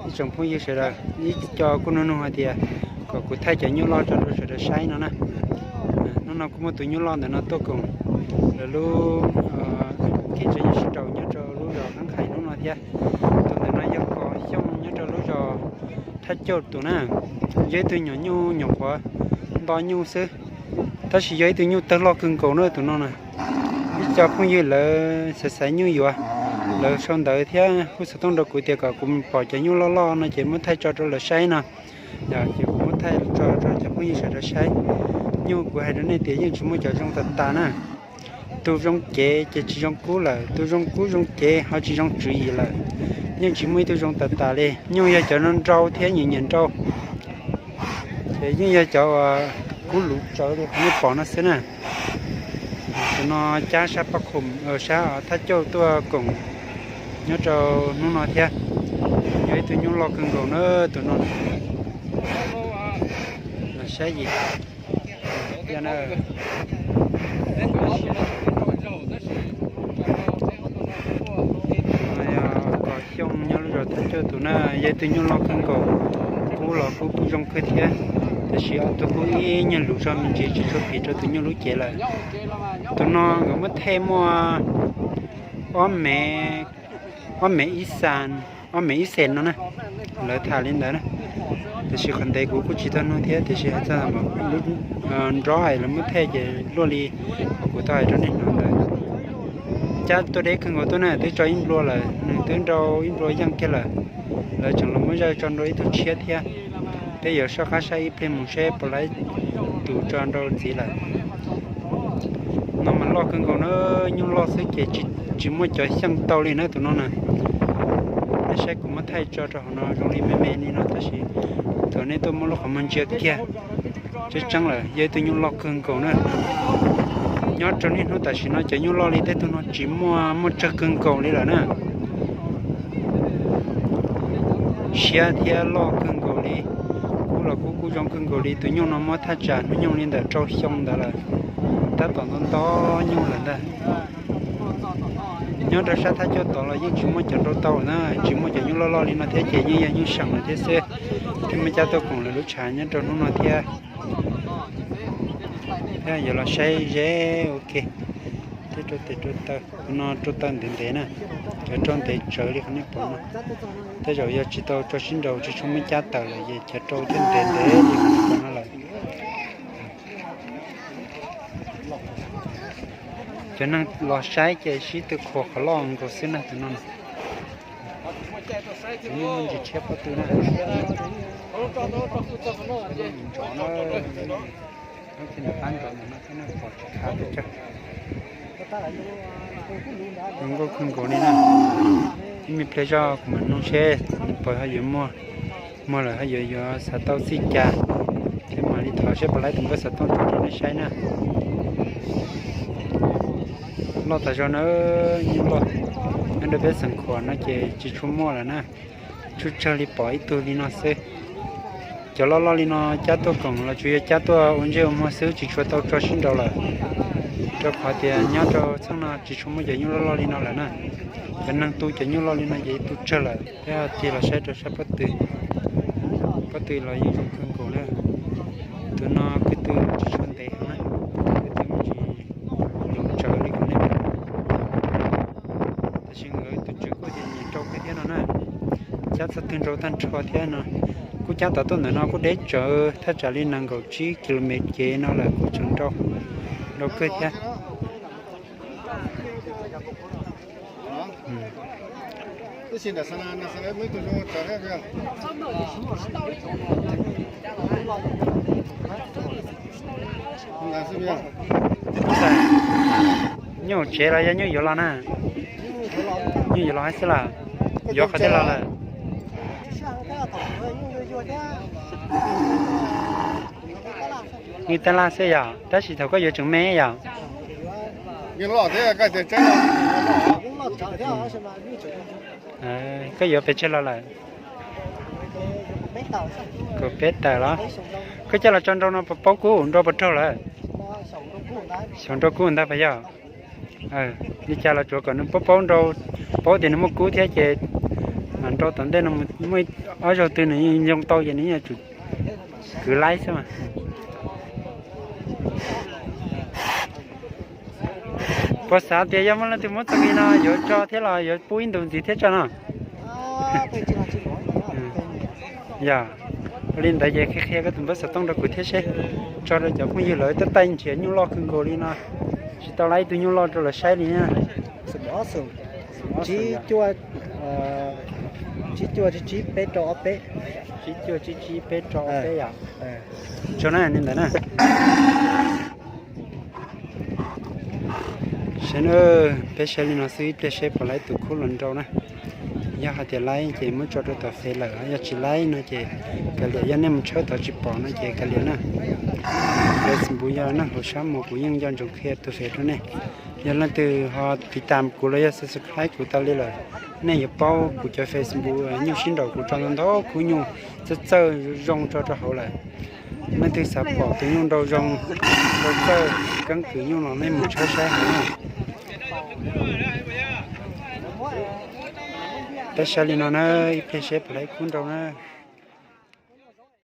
Ib tsoom phooj ywg sawv daws, ib co kuj nug nug hais tias kom kuv thaij cov nyuj loj tso rau sawv daws saib no na. Hnub no kuj muaj tus nyuj loj ntawm no tuaj koom lawv lub kev tsev sib nraus nyob rau lub zos Kab Qhais hnub no thiab. Tus ntawm no yog Kos Xyooj nyob rau lub zos Thaj Cauj tus na, yog ib tug nyuam nyuj nyuam qhuav nto nyuj xwb, tab sis yog ib tug nyuj tawg loj kawg nkaus na tus no na. Ib co phooj ywg lawv xaiv xaiv nyuj yuav, lawv sau ntawv thiab hu xov tooj rau kuv tias kom kuv pom cov nyuj loj loj no ces muab thaij tso rau lawv saib no. Ces kuv muab thaij tso rau cov phooj ywg sawv daws saib. Nyuj kuv hais rau nej tias yeej tsis muaj cov zoo tas tas na. Tus zoo cev ces tsis zoo kub lawm, tus zoo kub zoo cev ho tsis zoo tswv yim lawm. Yeej tsis muaj ib tug zoo tas tas li, nyuj yog cov nrau nrau thiab nyiam nyiam nrau. Ces yeej yog cov kub luv tsawv li qhov nej pom no xwb na. Tus no cab sab pob khoom, sab Thaj Cauj tuaj koom nyob rau hnub no thiab. Yog ib tug nyuj loj kawg nkaus na tus no. Los saib yim. Kos Xyooj nyob lub zos Thaj Cauj tus na, yog ib tug nyuj loj kawg nkaus, kub los kub kub zoo kawg thiab, tiam sis ob tug kub ib nyuag luv zog me ntsis tsis tshua phim rau tus nyuj lub cev lawm. Tus no nkawd muab thej muaj ob mev, ob mev ib xan, ob mev ib xees no na, lawv tham li ntawd na. Tiam sis qhov ntev kuv kuj tsis tau nug thiab, tiam sis hais txog lub nrob lawv muab thej ces luaj li qhov kuv tau hais rau nej hnov ntawd. Cab tuaj deb kawg nkaus tuaj na, twb tso ib nplua lawm, nws twb nrau ib nplua yeej kiag lawm. Lawv tseem los muab zaj tso nrau ib tug tshiab thiab. Peb yuav soj qab saib ib pliag mus seb puas laib tus tso nrau ntxiv lawm. No mas loj kawg nkaus na, nyuj loj xwb ces tsis muaj cov xyeej tau li na tus no na. Nej saib kuv muab thaij tso rau hauv no zoo li me me li no tab sis thaum nej tuaj muab lub qhov muag ntsia kiag tseeb tseeb lawm yog ib tug nyuj loj kawg nkaus na. Nyob rau niaj hnub tam sim no cov nyuj loj li tej tug no tsis muaj, muaj tsawg kawg nkaus li lawm na. Siab thiab loj kawg nkaus li, kub los kub kub zoo kawg nkaus li. Tus nyuj no muab thaj tsam hnub nyoog li ntawm rau xyoo ntawd lawm, tab tom nto nto nyuj lawm ntag. Nyob rau sab Thaj Cauj tod los yeej tsis muaj cov nrau tau na, tsis muaj cov nyuj loj loj li no thiab ces yeej yog nyuj seem lawm thiab xwb. Thiab muaj cab tuaj koom lawv lub tshav nyob rau hnub no thiab. Thiab yuav los saib ze ua ke thiab rau tes rau taw. Tus no rau taw ntev ntev na, cov rau ntev tsawv li qhov nej pom no. Tej zaum yog tsis tau tso sib nraus tsis tshua muaj cab tawm lawm ces cov rau thiaj ntev ntev li qhov nej pom no lawm. Cov neeg los saib ces sib tw khuas qhov loj nkaus xwb na tus no. Tus nyuj muaj ntsis tshiab pob tw na. Ntsov na, lub txiv nram qab ntsov ntawm no thiab na, pom tsis khav pes tsawg. Zoo nkauj kawg nkaus li na. Ib me pliag zoj kuv mam nug seb nws puas ho yuav muag, muag lawm ho yuav yuav xav tau txij cas, thiab mam li thov seb puas laib tus nkauj xov tooj tso rau nej saib na. Loj tas zog na, nyuj loj. Nyob rau peb xeem Khuam no ces tsis tshua muaj lawm na, tsuj tsawg li pom ib tug li no xwb. Cov loj loj li no cab tuaj koom los tsuas yog cab tuaj ua ntsej ua muag xwb tsis tshua tau tso sib nraus lawm, rau qhov tias nyob rau txheej no tsis tshua muaj cov nyuj loj loj li no lawm na. Cov neeg tu cov nyuj loj li no ces tu tsawg lawm. Thiab tig los saib rau sab pob tw, pob tw los yeej zoo kawg nkaus na. Tus no kuj tw tsis tshua ntev heev na, kuj tw me ntsis luv tsawv li qhov nej pom. Tab sis nkawd tus tswv kuj tias nyiam nrau kawg thiab no na. Cab txog twg nrau tag nrho thiab no. Kuj cab tom tuaj ntawm no kuj deb tsawv thaj tsam li nees nkaum tsib kilomev kev no lawm kuj tseem nrau, nrau kawg thiab. Nyuj tsev los yog nyuj yuav los na? Nyuj yuav los hab xwb los? Yuav qhov twg los lawm? Nyuj tab laj xwb yog, tab sis thaum koj yuav tseem me yom? Koj yuav pes tsawg los lawm? Kaum peb tawm los? Koj coj los tso nrau no puas paub kub, nrau puas raug lawm? Xyaum nrau kub ntag puas yog? Li cas los tsuav kom nws paub paub nrau, paub tias nws muaj kub thiab ces mam Rau tom ntej no muaj ob zaug twg nws yoo tau ces nws yuav tsum kwv laib xwb mas. Puas xav tias yog muaj leej twg muab txoj kev no yuav tso thiab los yuav pub ib ntus ntxiv thiab tso no? Yog li ntawd ces qhia qhia koj tus npawb xov tooj rau kuv thiab seb, tso rau cov phooj ywg lawv twb taij nrhiav nyuj loj kawg nkaus li no, tsis tau laib ib tug nyuj loj rau lawv saib li na. Tsib cuaj, tsib cuaj tsib tsib peb rau ob peb. Tsib cuaj tsib tsib peb rau ob peb yom. Tso na, li ntawd na. Saib na, peb saib li no xwb ib pliag seb puas laib tus khub los nrau na. Yog hais tias laib ces muab tso rau tom Face lawm, yog tsis laib no ces kav liam, yog nej mus tshawb tod tsis pom no ces kav liam na. Facebook yog naj hauv sab mos kuv yeej nco ntsoov qhia tus Face rau nej. Yog leej twg ho tiv tam kuv los yog subscribe kuv tas li lawm, nej yuav paub kuv cov Facebook nyuj sib nraus kuv tso ntau ntau khub nyuj txawj txawj zoo tso rau hauv lawm. Leej twg xav pom tus nyuj nrau zoo, nrau txawj keeb kwm nyuj los nej mus tshawb saib hauv na. Peb saib li no na, ib pliag seb puas laib khub nrau na.